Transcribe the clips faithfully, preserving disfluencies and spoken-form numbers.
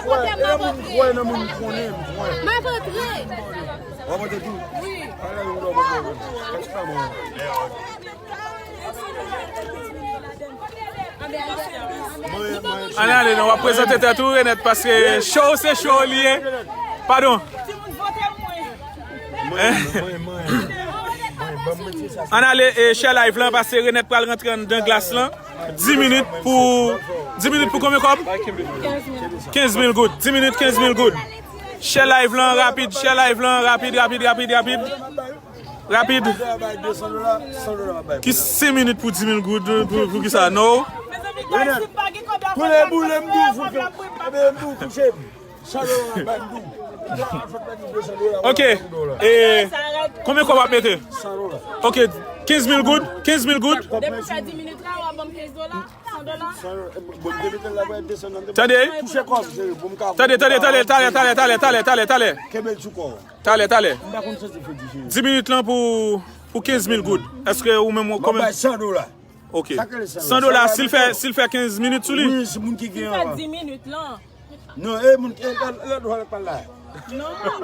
Mwen, e nan moun m konnen, m konnen. M ap antre. W ap antre tou? Wi. Ala, ou la, w ap antre. Ann ale, non, w ap prezante tèt ou, Renèt, paske show se show li ye. Padon. Ann ale, e, share live lan, paske Renèt pral rantre anndan glas lan. Dis minit pou, dis minit pou konbyen kòb? Kenz mil goud. Dis minit, kenz mil goud. Share live lan, rapid, share live lan, rapid, rapid, rapid, rapid. Rapid. Ki senk minit pou dis mil goud, pou, pou ki sa? No. Renèt, koule boule m di w fouke. Ebe, m di w kouche m. San dola, ban m di w. Ok. E, konbyen kòb w ap mete? San dola. Ok. Kenz mil goud? Kenz mil goud? Depi fè dis minit la, w ap ban m kenz dola? San dola? San dola. Bon, m te mete l la, mwen desann nan. Tande. Touche kòb, se bon, m ka. Tande, tande, tande, talè, talè, talè, talè, talè, talè, talè. Kenbe l sou kò w. Talè, talè. M pa konn sa se fè di, cheri. Dis minit lan pou, pou kenz mil goud. Èske ou menm, ou konbyen? M ap bay san dola. Ok. San dola, si l fè, si l fè kenz minit sou li? Wi, si moun ki gen anvan. Fè dis minit lan. Non, e moun, e, lòt, lòt, lòt, pa la.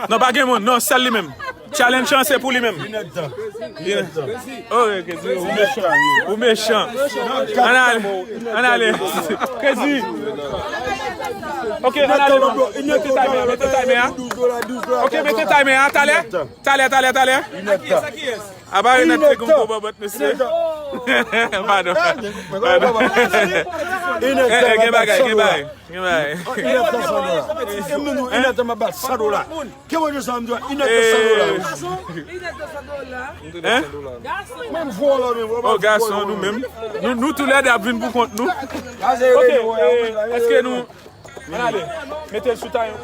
Non, pa gen moun, non, sèl li menm. Challenge lan se pou li menm. Inèdtan. Inèdtan. Oh, ok, ou mechan. Ou mechan. Ann ale, ann ale. Kredi. Ok, ann ale, non. Mete timer, mete timer, a. Ok, mete timer, a, talè. Talè, talè, talè. Apa Renèt te gon gwo bòbòt, mesye. Padon. Padon. Eh, eh, gen bagay, gen bagay, gen bagay. Inèdtan san dola. E moun, inèdtan m ap bat san dola. Ke mwen di sa, m di, inèdtan san dola. Hein? Menm vòlò, menm vòlò. Oh, gason, nou menm. Nou, nou toulède ap vin pou kont nou. Ok, eh, èske nou Ann ale. Mete l sou tayon.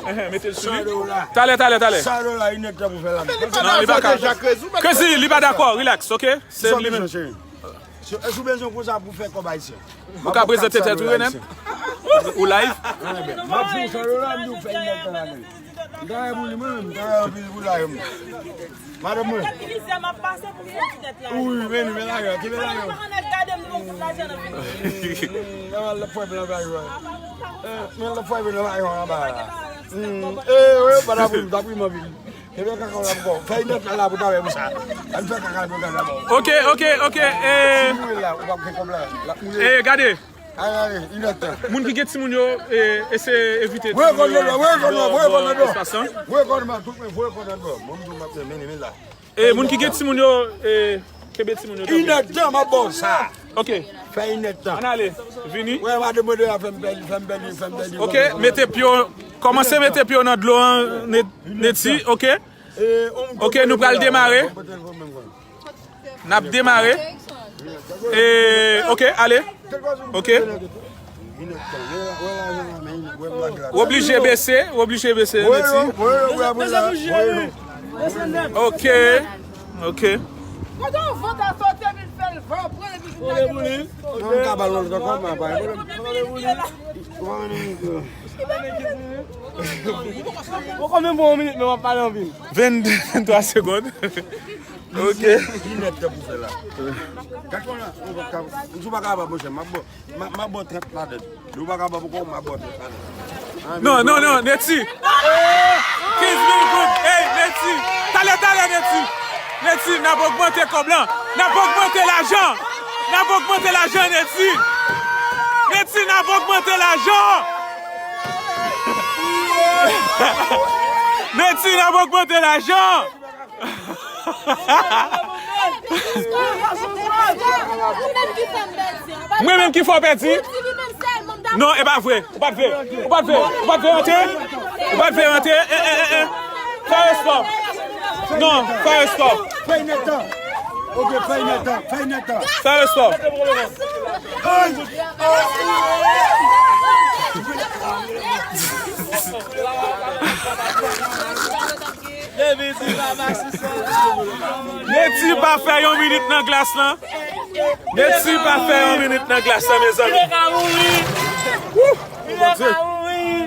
Ehe, mete l sou li. Talè, talè, talè. San dola, inèdtan pou fè la. Non, li pa ka. Krezi, li pa dakò, relax, ok? Se li menm. Èske w bezwen konsa pou fè kòb ayisyen? Ou ka prezante tèt ou, Renèt? Ou live? M ap fè san dola, m di w fè inèdtan la. M travay pou li, mwen menm, m travay anpil pou lajan m. Madanm mwen. Kèk mizè m ap pase pou m soti tèt la. Wi, men, men lajan, kenbe lajan. Mwen pa konn gade m pou m fout lajan nan figi. Nan l ap frape nan lajan. Eh, men l ap frape nan lajan anba la. Hmm, eh, wi, pa t ap ri, m t ap ri m anpil. Kenbe kaka w la pou kò w. Fè inèdtan la pou ta wè pou sa. Ann fè kaka nou gade la. Ok, ok, ok, eh. Si mouri la, ou p ap gen kòb la. L ap mouri. Eh, gade. Ay, ay, inèdtan. Moun ki gen timoun yo, eh, eseye evite timoun yo nan espas lan. Voye kò nan dò. Voye kò nan dò. Mwen, mwen, mwen, mwen la. E moun ki gen timoun yo, eh, kenbe timoun yo tanpri. Inèdtan, m ap ba w sa. Ok. Fè inèdtan. Ann ale. Vini. Wè, madanm mwen de la fè m pèdi, fè m pèdi, fè m pèdi. Ok, mete pye w. Kòmanse mete pye w nan dlo an, Neti, ok? Ok, nou pral demare. N ap demare. E, ok, ale. Ok. W oblije bese, w oblije bese, Neti. Ok, ok. Poko menm bon yon minit, men w ap pale anpil. Venntwa segonn. Ok. Inèdtan pou fè la. Gad kòman ou pa ka, ou pa kapab, monchè, m ap ba w, m ap, m ap ba w trant ladan. Ou pa kapab ankò, m ap ba w trant ladan. Non, non, non, Neti. Kenz mil goud. Ey, Neti. Talè, talè, Neti. Neti, n ap ogmante kòb lan. N ap ogmante lajan. N ap ogmante lajan, Neti. Neti, n ap ogmante lajan. Neti, n ap ogmante lajan. Mwen menm ki fè w pèdi. Non, e pa vre. Ou pa t vle. Ou pa t vle. Ou pa t vle rantre. Ou pa t vle rantre. Eh, eh, eh, eh. Fè respè w. Non, fè respè w. Fè inèdtan. Ok, fè inèdtan. Fè inèdtan. Fè respè w. Ay! Neti pa fè yon minit nan glas lan. Neti pa fè yon minit nan glas lan, mezanmi. Wouh!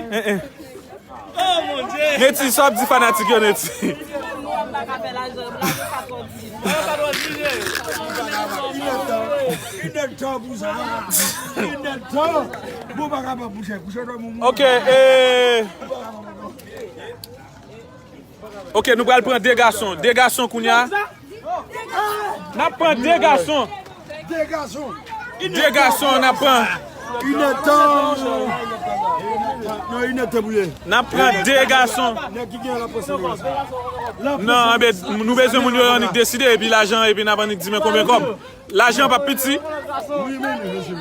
Eh, eh. Neti, sa w ap di fanatik yo, Neti? Mwen pa ka fè lajan, bravo, sa twò di. Sa twò di, je. Li nèt tan pou sa. Li nèt tan. Bon, pa kapab, mouche. Kouche dòmi, moun. Ok, e, ok, nou pral pran de gason. De gason kounye a. N ap pran de gason. De gason. De gason, n ap pran. Li nèt tan. Non, li nèt tan pou ye. N ap pran de gason. Nèg ki gen la pòs. Non, anben, nou bezwen moun yo annik deside, epi lajan, epi n ap annik di men konbyen kòb. Lajan p ap piti.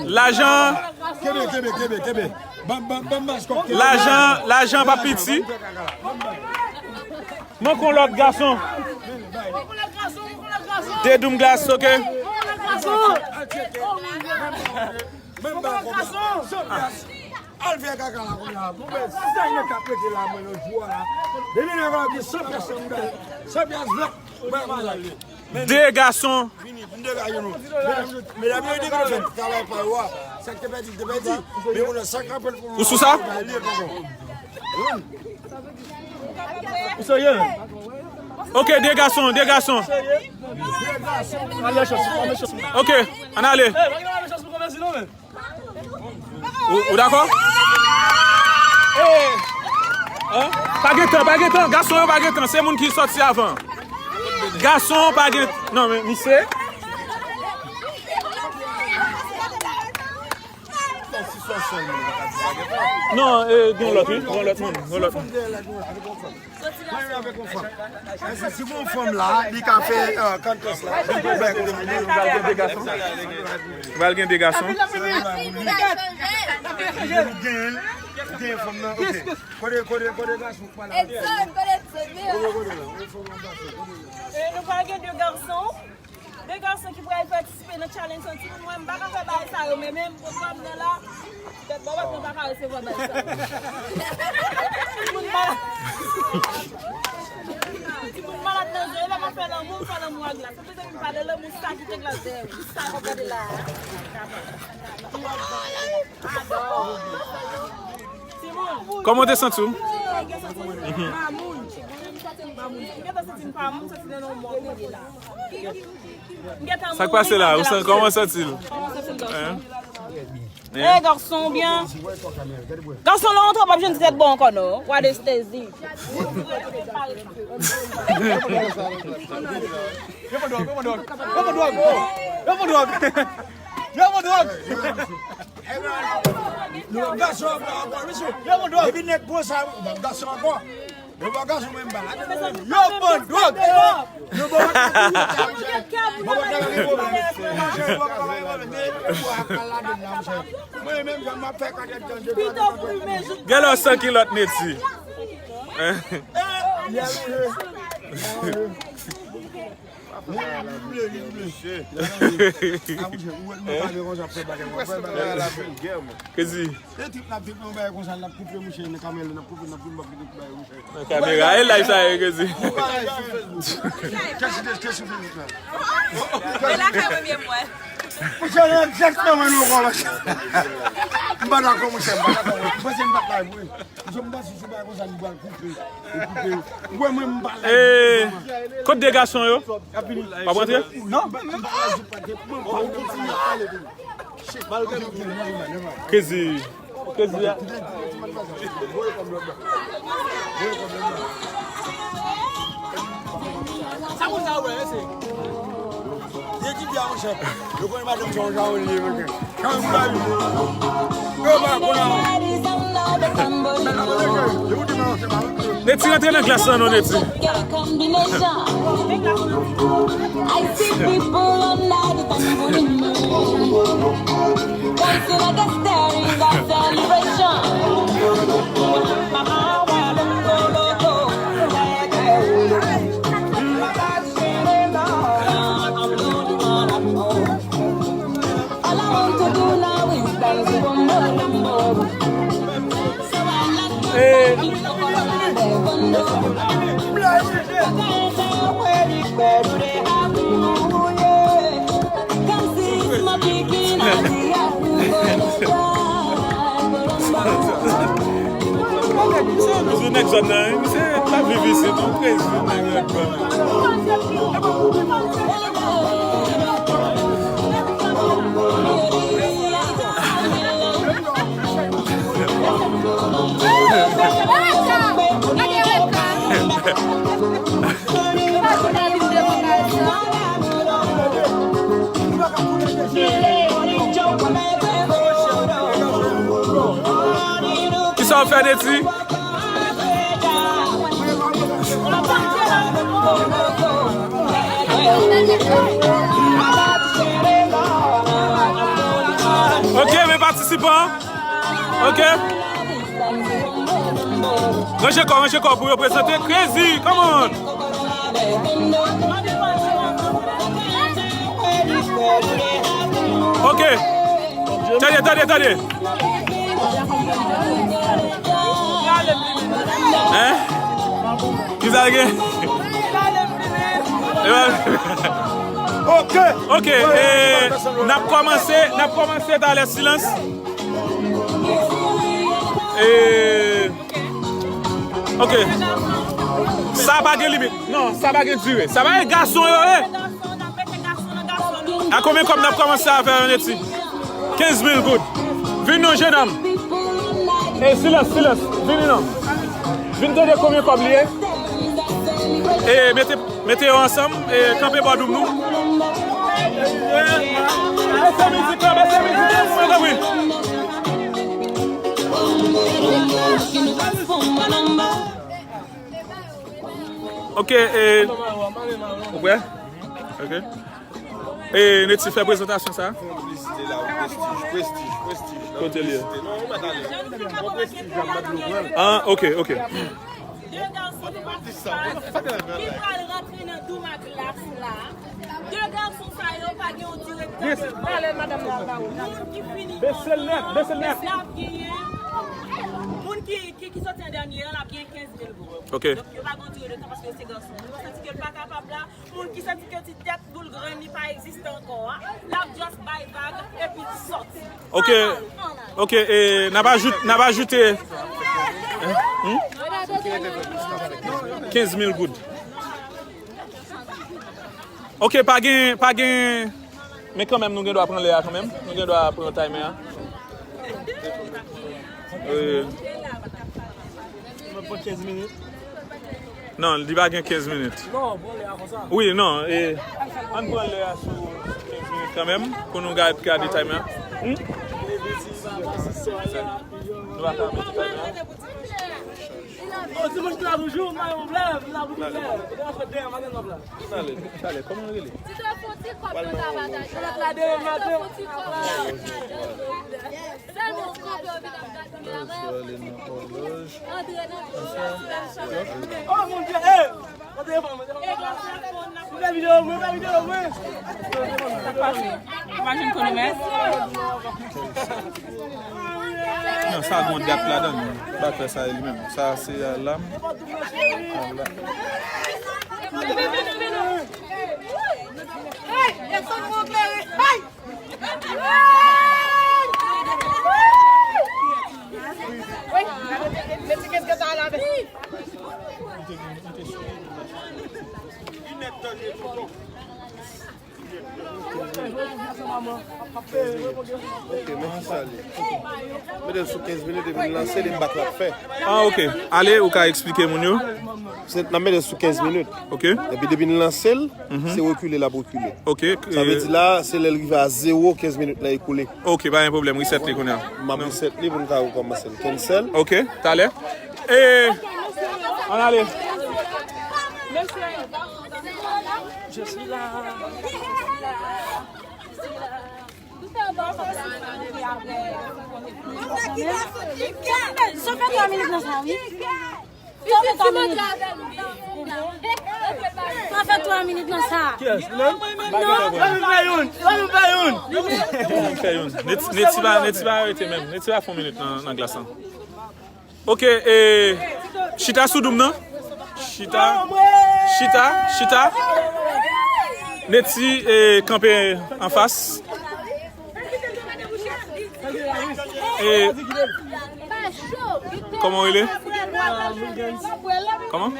Lajan. Kebe, kebe, kebe, kebe. Ban, ban, ban maskòt. Lajan, lajan p ap piti. Mwen kon lòt gason. De doum glas, ok. Menm ba kòb la. Al fè kaka la kounye a. Pou mwen, sa nèg k ap rete la, mwen, nan jou a la. Depi nèg la gen san pyès nan mouda, san pyès vèt, mwen, mwen, mwen. De gason. Vini, m degaje nou. Medam yo, medam yo, yo te konn fè travay pa yo a. Sa k te pèdi, te pèdi. Men kounye a, sa k ap fèt pou nou. Ou sou sa? Li e tonton. Ou serye? Ok, de gason, de gason. Ok, ann ale. Ou, ou dakò? Eh, hein? Pa gen tan, pa gen tan. Gason yo pa gen tan. Se moun ki sòti avan. Gason pa gen, non, men misye. Non, eh, gen lòt, wi. Gen lòt moun. Gen lòt moun. Mwen menm avèk yon fanm. Èske si gon fanm la, li ka fè, euh, kantos la? Li pral gen de gason. Li pral gen de gason. Li gen, li gen fanm nan, ok. Kote, kote, kote gason k pale la? Edson, kote Edson, vini. Kote, kote la? Yon fanm nan gason. E nou pral gen de gason. De gason ki pral patisipe nan challenge an. Timoun, mwen, m pa ka fè bagay sa yo, men menm pwogram nan la, tèt bò, m pa ka resevwa bagay sa yo. Timoun malad. Timoun malad nan zye, lè m ap fè lanmou, m fè lanmou a glas. Se pou sa m pale lanmou sa ki te glas dèyè m. Sa k ap gade la. Timoun. Kòman w te santi w? Mwen gen santi m pa moun. Mwen gen santi m pa moun, santi nan yon mò m ye la. Sa k pase la? Ou san-, kòman w santi l? Hein? Eh, gason, byen. Gason, lè w antre, w p ap janm di tèt bò ankò, non. W anestezi. Yo pran dwòg, yo pran dwòg. Yo pran dwòg. Yo pran dwòg. Yo pran dwòg. Gason ankò, ankò, mesye. Yo pran dwòg. Epi nèg pran sa, gason ankò. Yo pran gason, mwen, m pa la. Yo pran dwòg. Yo pran dwòg. Mwen menm, jan m ap fè katèt tan de tan. Gen lè w san kilòt Neti. Hein? Wi, li ble, li ble. A, mouche, ou wè nou pale konsa, fè bagay, fè bagay. Kezi. E trip n ap trip nan bagay konsa, n ap koupe, mouche, nan kamera, n ap koupe, n ap koupe, n ap koupe bagay, mouche. Nan kamera, e live sa ye, Kezi. Kèsi, kèsi, kèsi, kèsi, la ka premye mwen. Mouche, nan egzakteman nou kò la. M pa dakò, mouche, m pa dakò. M panse m pa t live, wi. Mwen m pase sou bagay konsa, li pral koupe, li koupe. Ou wè mwen, m pa la. Eh, kot de gason yo? W ap antre? Non, m pa la, mwen pa kontinye pale tou. Kezi, Kezi a. Sa moun sa wè, se. Ye ki byen, monchè. Yo konnen madanm se yon jan ou li ye, monchè. Kan ou la, yo pa konnen. Neti, rantre nan glas lan non, Neti. I see people under the tambourine. Dancing like a star in the celebration. All I want to do now is dance, bumbo, bumbo. Eh. Misye nèg zòn nan, wi. Misye pa viv isit, non, Kezi, nèg zòn nan. Kisa w fè, Neti? Ok, men patisipan. Ok. Ranje kò, ranje kò pou yo prezante. Crazy, come on. Ok. Tande, tande, tande. Hein? Kisa l gen? Ok. Ok, eh, n ap kòmanse, n ap kòmanse talè, silans. Eh, ok. Sa pa gen limit. Non, sa pa gen dire. Sa pa gen gason yo, eh. A konbyen kòb n ap kòmanse avè yon Neti? Kenz mil goud. Vin non, jenòm. E silans, silans. Vini non. Vin tande konbyen kòb li ye. E mete, mete yo ansanm. E kanpe bò doum nou. Bese mizik la, bese mizik la, mwen tanpri. Ok, e, ou prè? Ok. E, Neti, fè prezantasyon sa. Fè yon piblisite la, Prestige, Prestige, Prestige. Kote l ye? Non, ou mèt ale. Bon, Prestige la, m pa dlo pran. Ah, ok, ok. De gason de patisipant. Ki pral rantre nan doum a glas la. De gason sa yo pa gen yon direktè de bank. Moun ki fini. Bese l nèt, bese l nèt. L ap genyen. Moun ki, ki, ki soti an dènye an, l ap genyen kenz mil goud. Ok. Donk, yo pa gen yon dire de tan paske yo se gason. Moun ki santi ke l pa kapab la, moun ki santi ke ti tèt boul grenn li pa egziste ankò a, l ap just bay vag epi sòti. Ok. Ok, e n ap ajoute, n ap ajoute, hmm? Kenz mil goud. Ok, pa gen, pa gen, men kanmenm nou gen dwa pran lè a kanmenm. Nou gen dwa pran timer a. Euh, Mwen pran kenz minit. Non, li pa gen kenz minit. Non, pran lè a konsa. Wi, non, e, ann pran lè a sou kenz minit kanmenm, pou nou gad, gade timer a. Hmm? Nou pa ka mete timer a. Oh, dimanch ki la toujou, mayo vle, la pou vle. Ou te fè dèyè maten nòf la. Talè, talè, kòman l rele? Ti te fon ti kòb nan tabata. Lòt la dèyè maten. Ti te fon ti kòb nan tabata. Sèlman kanpe yo vin ap gade nou la. Antre nan. Oh mon Dieu, eh! Antre pa, antre pa. Mwen fè videyo, mwen fè videyo, mwen. Imajin konnen mè. Non, sa gon dat ladan. Batè sa li menm. Sa se alam. Hey, Jackson, mon klere. Hey! Ok, men ki sa li. Mete l sou kenz minit epi n lanse li, m pa t ap fè. Ah, ok. Ale, ou ka eksplike moun yo? Se, n ap mete l sou kenz minit. Ok. Epi depi n lanse l, se rekile l ap rekile. Ok. Sa vle di la, se lè l rive a zewo, kenz minit la ekoule. Ok, pa gen pwoblèm. Reset li kounye a. M ap reset li pou n ka rekòmanse l. Cancel. Ok, talè. E, ann ale. Sa fè twa minit nan sa, wi. Sa fè twa minit. Sa fè twa minit nan sa. Kiyès? Li menm? Non. Lè nou fè youn. Lè nou fè youn. Fè youn. Neti, Neti pa, Neti pa arete menm. Neti pa fè yon minit nan, nan glas lan. Ok, e, chita sou doum nan. Chita. Chita, chita. Neti, e, kanpe anfas. E, kòman w rele? Kòman?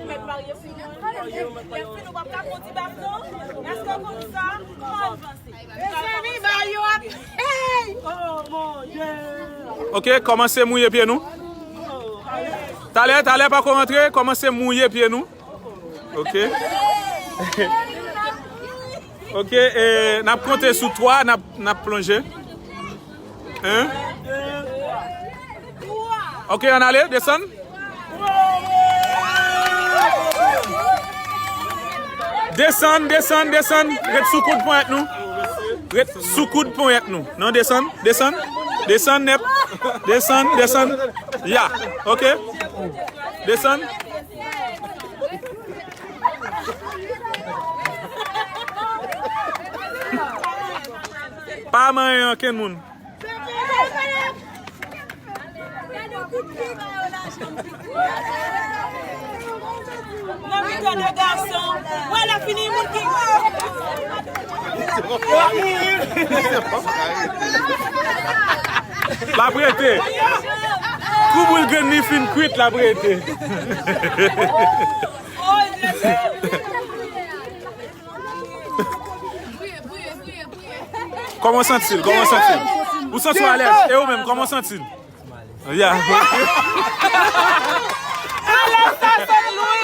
Mèt marye fini. Lè fini, w p ap ka pran ti baton. Èske w konn sa? Kòman w panse? Mezanmi, ba yo ap pey! Oh mon Dieu! Ok, kòmanse mouye pye nou. Talè, talè pa ko rantre, kòmanse mouye pye nou. Ok. Ok, e, n ap konte sou twa, n ap, n ap plonje. En. Ok, ann ale, desann. Desann, desann, desann. Ret sou koud ponyèt nou. Ret sou koud ponyèt nou. Non, desann, desann. Desann nèt. Desann, desann. Ya, ok. Desann. Pa manyen ankenn moun. Nan mitan de gason. Wè, lè fini, moun ki. L ap rete. Kou boul grenn li fin kwit, l ap rete. Kòman w santi l? Kòman w santi l? Ou santi w alèz? E ou menm, kòman w santi l? Ya. Alèz sa, se Lwi.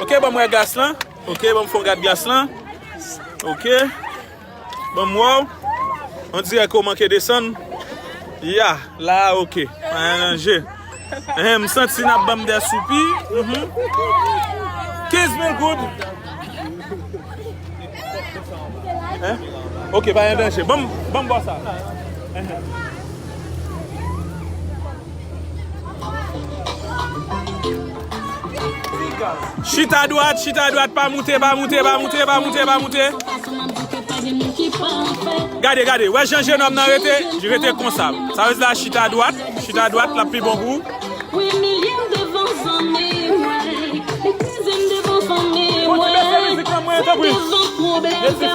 Ok, ban m wè glas lan. Ok, ban m fè w gad glas lan. Ok. Ban m wè w. On dirè ke w manke desann. Ya, la, ok. Pa gen danje. Ehe, m santi n ap ban m de soupi. Mhm. Kenz mil goud. Hein? Ok, pa gen danje. Ban m, ban m bò sa. Ehe. Chita dwat, chita dwat, pa moute, pa moute, pa moute, pa moute, pa moute. Gade, gade, wè jan jenòm nan rete, li rete konsa. Sa vle di la chita dwat, chita dwat, l ap pi bon pou ou. Kontinye, fè,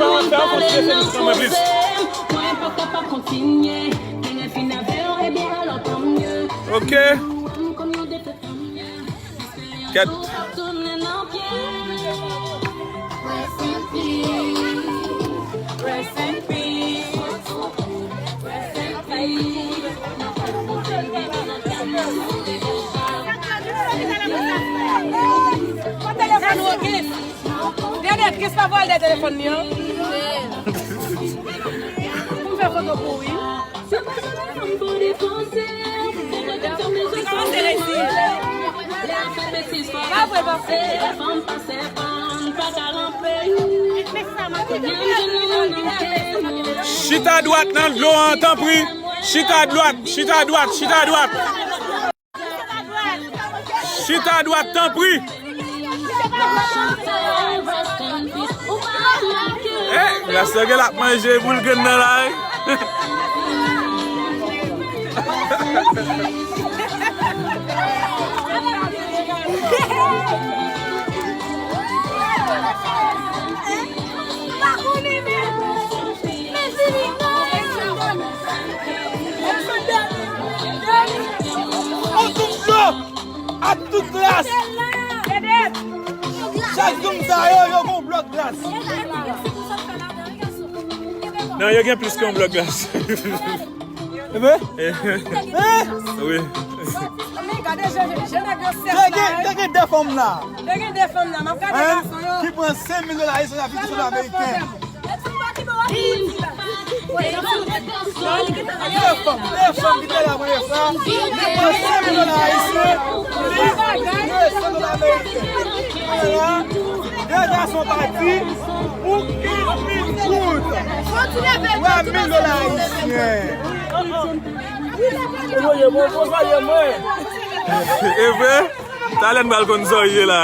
fè, kontinye, fè, kontinye, fè, kontinye, please. Ok. Kèt. Telefòn ou, Chris? Denet, Chris pa vòlè telefòn li an? Pou m fè foto pou ou, wi. Chita dwat nan dlo an, tanpri. Chita dwat, chita dwat, chita dwat. Chita dwat, tanpri. Eh, gras la gen l ap manje boul grenn nan la, wi. On tout dlo ak tout glas. Chak zoom sa yo, yo gon blòk glas. Non, yo gen plis ke yon blòk glas. Ebe? Hein? Wi. Men gade jan, jan nèg yo sèch la. Te gen, te gen de fanm la. Te gen de fanm la, m ap gade gason yo. Ki pran senk mil dola ayisyen nan figi sou ameriken. De fanm, de fanm ki te la premye fwa, li pran senk mil dola ayisyen, li voye senk dola ameriken. Kounye la, de gason pati pou kenz mil goud. Twa mil dola ayisyen. E vre? Talè n pral konn zòrye la.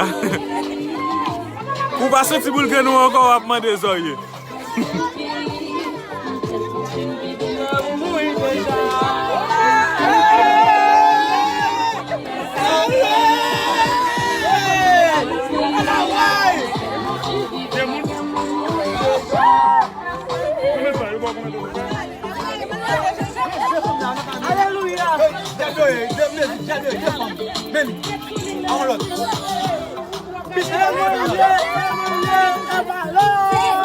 Ou pa santi boul grenn ou ankò, w ap mande zòrye. Alelouya. Men, an lòt. Pitit mwen manje, mwen manje, e pa lòt.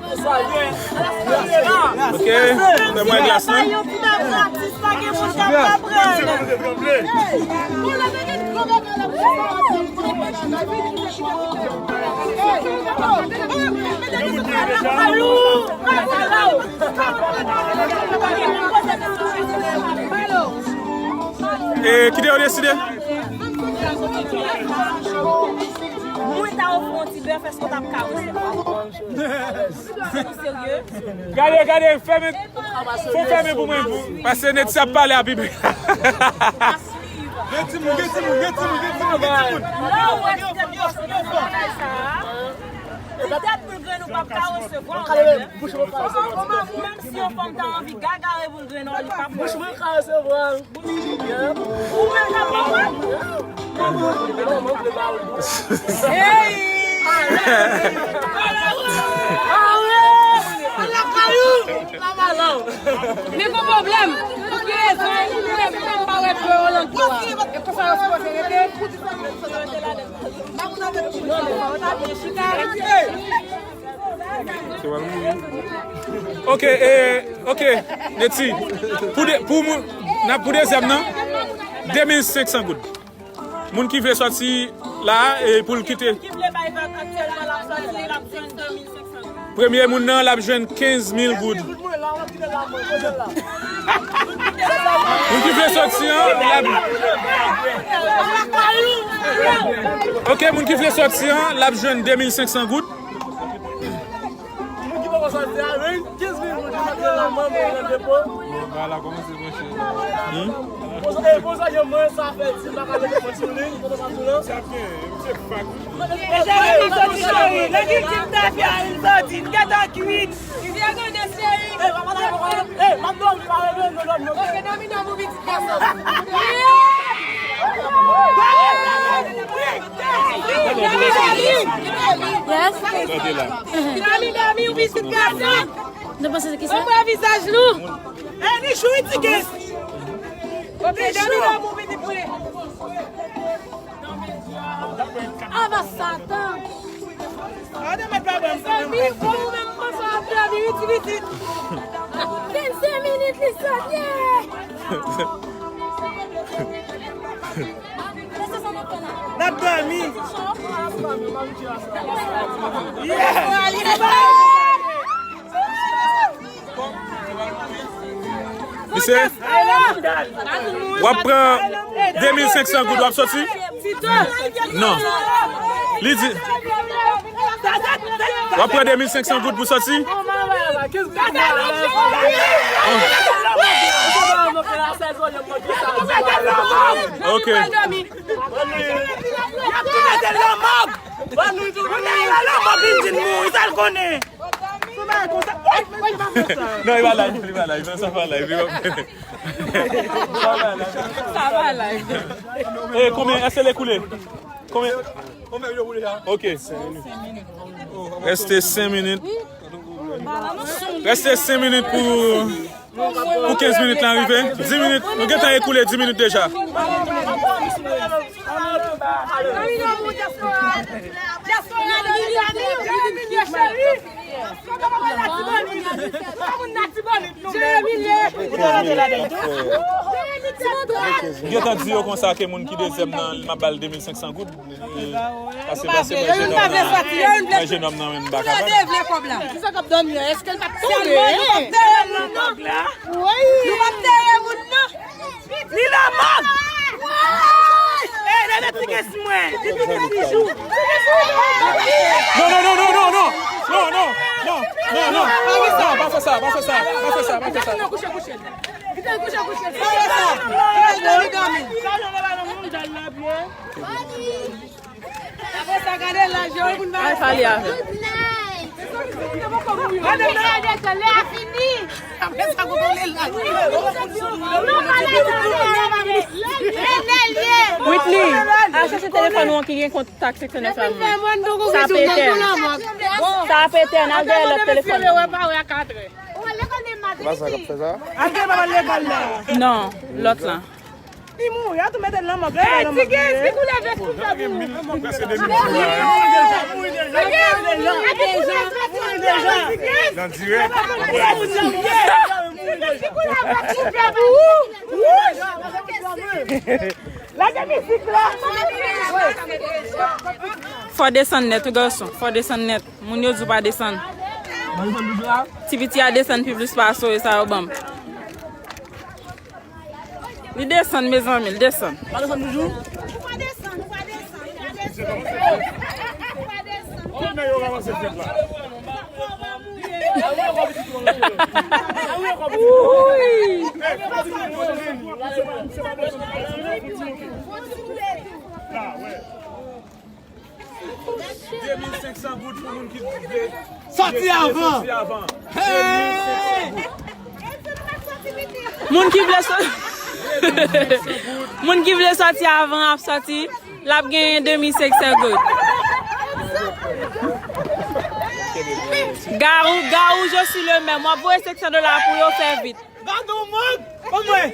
Ok, fè mwen glas lan. E, kite yo deside. Mwen ta ofri yon ti bèf, èske w t ap ka resevwa? Ou serye? Gade, gade, fèmen. Fò fèmen pou mwen, pou. Paske Netty ap pale a pipi. Gen timoun, gen timoun, gen timoun, gen timoun, gen timoun. Lè w wè ti tèt bòs nan bagay sa a, ti tèt boul grenn ou p ap ka resevwa. Menm si yon fanm ta anvi gagare boul grenn, li p ap resevwa. Ou menm nan pawòl? Hey! Men gon pwoblèm. Pou ki rezon ou leve m pa wè dlo yo nan dlo a? E konsa yo sipoze rete? Non, non, non, non, chita. Ok, e, ok, Netty. Pou de, pou moun, n ap pou dezyèm nan, de mil senk san goud. Moun ki vle sòti la, e pou l kite. Ki vle bay vag aktyèlman, l ap sòti, l ap jwenn de mil senk san goud. Premye moun nan, l ap jwenn kenz mil goud. Moun ki vle sòti an, l ap. Ok, moun ki vle sòti an, l ap jwenn de mil senk san goud. Moun ki poko sòti a, wi, kenz mil goud, li mete nan manm ou nan depo. Bon, bagay la kòmanse branche la. Hmm? Bon, e, bon, sa gen mwen, sa fè di, m pa ka mete mwen sou li, m pa ka sou li. Sa gen, se fak. Deja, lè m sòti, cheri, lè ki di m ta fè a, m sòti, m gentan kwit. Li vye gade, cheri. E, papa, ta, e, m ap dòmi, pa rele, non, non, non. Ok, dòmi, dòmi, pitit gason. Yes. Dòmi, dòmi, wi, pitit gason. Nou panse se ki sa? Ou wè vizaj nou? E, ni chou, wi, ti gas. Ok, dòmi, dòmi, pitit mwen. Ava Satan. Mezanmi, bon, ou menm panse w ap dòmi, wi, ti pitit. Vennsenk minit, li sot, ye. N ap dòmi. Misye, w ap pran de mil senk san goud, w ap sòti? Non. Li di, w ap pran de mil senk san goud pou sòti? Ok. Y ap tou mete lanmò. Lanmò vin di n mouri, sa l konnen. Non, li pa live, li pa live, sa pa live, li pa. Sa pa live. E konbyen, èske l ekoule? Konbyen? Ok. Reste senk minit. Reste senk minit pou, pou kenz minit lan rive. Dis minit. Nou gentan ekoule dis minit deja. M gentan di yo konsa ke moun ki dezyèm nan, m ap ba l de mil senk san goud. Pase, pase, mwen jenòm nan, mwen jenòm nan, men m pa kapab. Kisa k ap dòmi an? Èske l p ap tonbe? Wi. Nou p ap teye moun nan. Li nan mòg. Eh, leve ti kès mwen. Li ti kès bijou. Non, non, non, non, non, non. Non, non, non, non, non. Non, pa fè sa, pa fè sa, pa fè sa, pa fè sa. Kite l kouche, kouche. Kite l kouche, kouche. Kite l dòmi, dòmi. Apre sa, gade laj yo, moun ba. Al pale avè l. Gade laj yo, lè a fini. Apre sa, gade laj yo. Whitney, al chèche telefòn ou an ki gen kontak seksyon nèf la. Sa ap etèn. Sa ap etèn, al dèyè lòt telefòn. Ou pa sa k ap fè sa? Al gen pa legal la. Non, lòt la. Li mouri, a tou mete l nan mòg la. Hey, ti Giz, vin pou leve sou fè pou ou. Ti Giz, a deja, a deja. Nan dirèk. Ti Giz, vin pou leve sou fè pou ou. Lage mizik la. Fò desann nèt, wi, gason. Fò desann nèt. Moun yo di w pa desann. Ti piti a desann pi plis pase w, e sa yo ban m. Li desann, mezanmi, li desann. Pa desann toujou? Ou pa desann, ou pa desann, ou pa desann. Ou pa desann. Ou pa desann. Wouy! De mil senk san goud pou moun ki vle soti avan. Soti avan. Hey! Moun ki vle sò-, moun ki vle sòti avan ap sòti, l ap genyen de mil senk san goud. Garou, Garou, je suis le maire. M ap voye senk san dola pou yo, fè vit. Gade yon mòg! Ban mwen!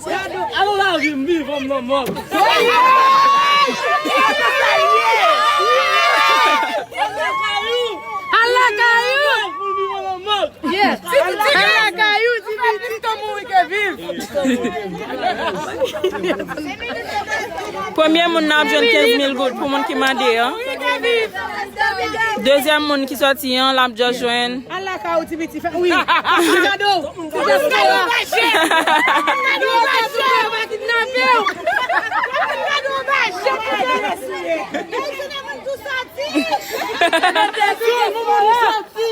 Gade yon lavi m vivan m nan mòg! Al lakay ou! Al lakay ou, ti piti, pito mouri ke viv! Premye moun nan ap jwenn kenz mil goud pou moun ki mande an. Dezyèm moun ki sòti an, l ap just jwenn Al lakay ou, ti piti, fè, wi. Kado. Ti dyaspora. Kado, kado, yo va kidnape w. Kado, yo va jete. Yo sou nan moun tou sòti. Yo sou nan moun tou sòti.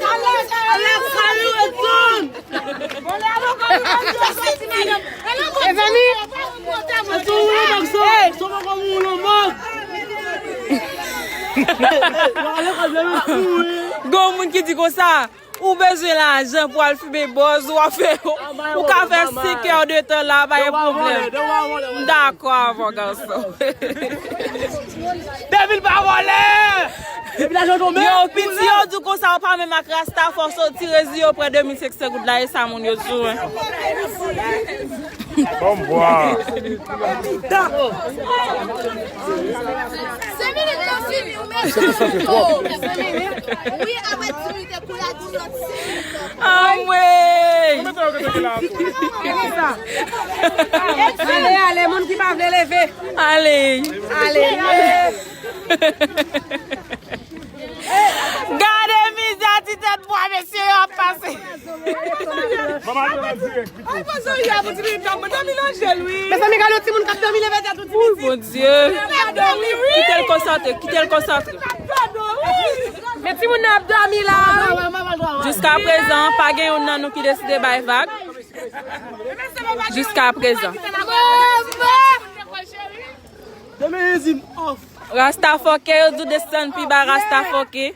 Al lakay ou, al lakay ou, retourn. Mezanmi, gon moun ki di konsa, ou bezwen lajan pou al fimen bòz, ou ap fè, ou ka fè senk è de tan la, pa gen pwoblèm. M dakò avè w, gason. Devil pa vòlè! Epi lajan tonbe. Yo, piti yo di konsa, ou pa menm ak rasta, fò w soti reziye w pran de mil senk san goud la, e sa moun yo di w, wi. Bòm bwa. Senk minit nan fini, ou mete. Senk minit. Wi, apre dis minit, e kou la di sòti. Anmwey! Ale, ale, moun ki pa vle leve. Ale. Ale. Gade mizè ti tèt bwa, mesye, yo ap pase. Mezanmi, gade yon timoun k ap dòmi, leve tèt ou, ti piti. Bondye. Kite l konsantre, kite l konsantre. Men timoun nan ap dòmi la. Jiska prezan, pa gen youn nan nou ki deside bay vag. Jiska prezan. Demen Jezi m off. Rasta fòkè, yo di w desann pi ba, rasta fòkè.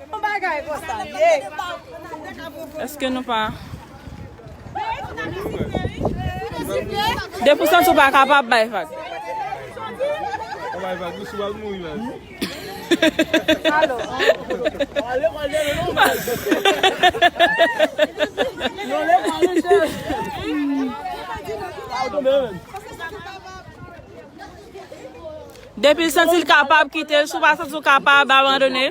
Èske nou pa? Depi w santi w pa kapab, bay vag. Bay vag, ou sou al mouri, man. Depi l santi l kapab, kite l. Si w pa santi w kapab, abandone.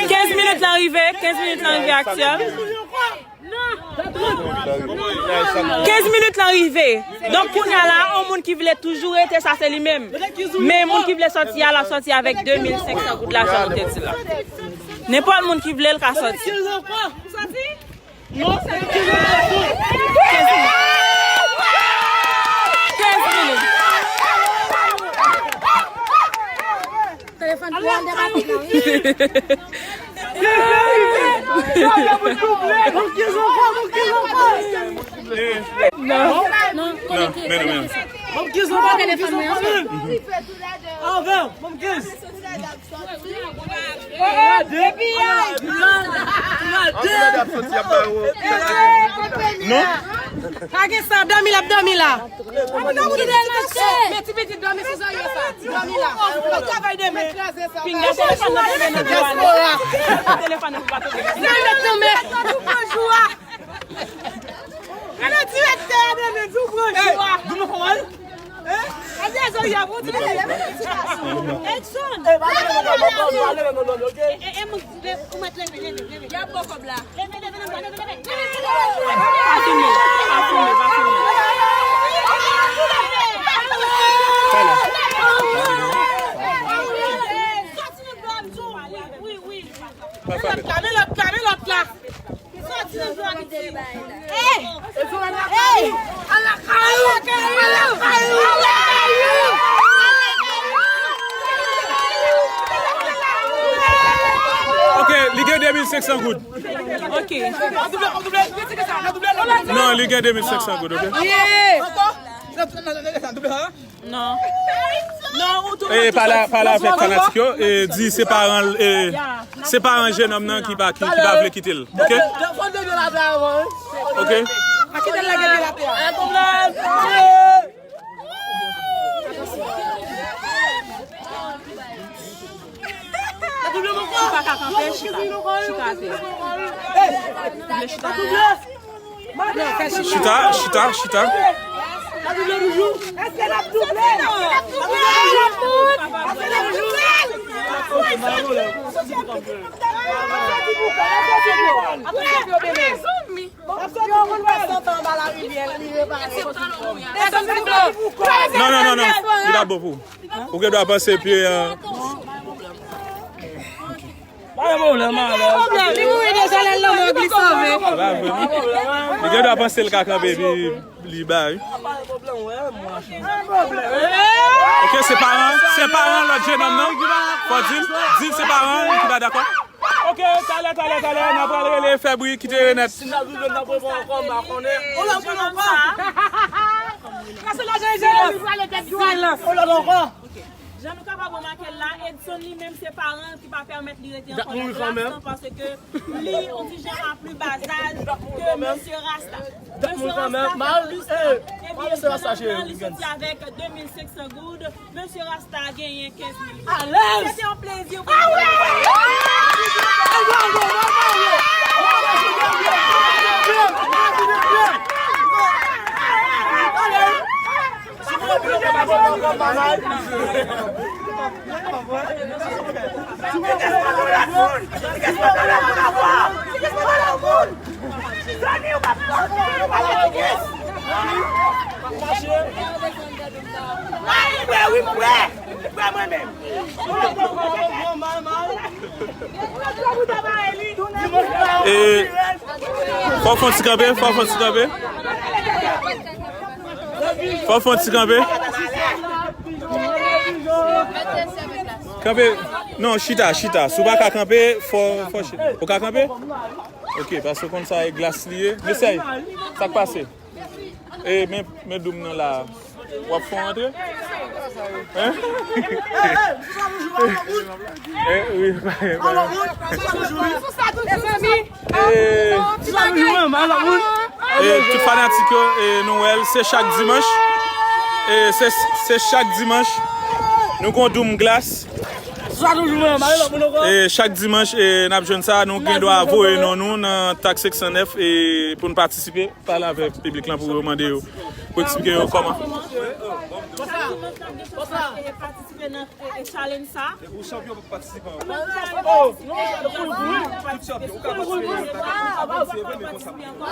Kenz minit lan rive, kenz minit lan rive aktyèl. Kenz minit lan rive. Donk, kounye a la, yon moun ki vle toujou rete, sa se li menm. Men moun ki vle sòti a, l ap sòti avèk de mil senk san goud lajan nou te di la. Nenpòt moun ki vle l ka sòti. Kenz minit. Kenz minit. Telefòn pou an debate la, wi. Non, non, konnen ki, konnen ki sa. Telefòn mwen an. Non? Pa gen sa, dòmi l ap dòmi la. Kite l mache. Men ti pitit dòmi sou zòrye sa. Dòmi la. Ou pa travay demen. Pinga telefòn nan tonbe nan dlo a. Telefòn nan pa tonbe. Nan met nan men. Gade direktè a nan men, di w pran jou a. Edson! E, e, e, ou mèt leve, leve, leve. Y ap ba w kòb la. Leve, leve, leve, leve, leve. Pa filme, pa filme, pa filme. Sòti nan dlo a, m di w. Wi, wi, wi. Men lòt la, men lòt la, men lòt la. Sòti nan dlo a, m di w. Ey! Ey! Ala kayou! Ala kayou! Ala kayou! Ok, li gen de mil senk san goud. Ok. Non, li gen de mil senk san goud, ok? Yeah! Non. Non, ou tou. E pale, pale avèk fanatik yo, e di se paran, e se paran jennonm nan ki pa, ki, ki pa vle kite l. Ok? Ok? Pa kite l lage pye l atè a. Ou pa ka kanpe, chita. Chita atè. Chita, chita, chita. Non, non, non, non. Li pa bon pou ou. Ou gen dwa panse pye an. Pa gen pwoblèm, alèz. Pwoblèm, li mouri deja, lè l lanmò, li sove. Pa vre, non. Li gen dwa panse l ka kanpe, epi li bay. Ok, se paran, se paran lòt jennonm nan. Fò di l, di l se paran ki pa dakò. Ok, talè, talè, talè, n a pral rele, fè bri, kite yo nèt. Si n ap viv, n ap reponn ankò, m pa konnen. Ou la pou nou pa. Silans. Ou la ankò. Jan nou kapab remake l la, Edson li menm se paran ki pa pèmèt li rete ankò nan klas lan, paske li yon ti jan a pli ba zaj ke mesye Rasta. Mesye Rasta fè plis tan, epi jennonm nan li soti avèk de mil senk san goud, mesye Rasta genyen kenz mil goud. Alèz! Se te yon plezi pou nou. E, fò w fè yon ti kanpe, fò w fè yon ti kanpe. Fò w fè yon ti kanpe. Kanpe. Non, chita, chita. Si w pa ka kanpe, fò, fò chita. Ou ka kanpe? Ok, paske w konn sa e glas li ye. Mesye, sa k pase? E men, men doum nan la. W ap fè w antre? Hein? Eh, wi, pa, pa. E tout fanatik yo, e nou wè l, se chak dimanch. E se, se chak dimanch. Nou gon doum glas. E chak dimanch, e n ap jwenn sa, nou gen dwa voye non nou nan tak senk san nèf e pou n patisipe, pale avèk piblik lan pou yo mande yo, pou eksplike yo kòman. Patisipe nan, e, e, challenge sa. Ou chanpyon pou patisipe ankò. Ou chanpyon pou patisipe ankò.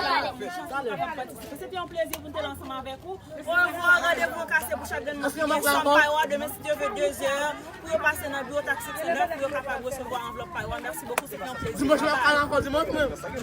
Se te yon plezi pou n te la ansanm avèk ou. Orevwa, randevou an kase pou chak grenn moun ki gen chanm pa yo a demen, si Dye vle, de zè, pou yo pase nan biwo taksi senk san nèf, pou yo kapab resevwa anvlòp pa yo a. Mèsi bokou, se te yon plezi. Dimanch, n ap kale ankò dimanch menm.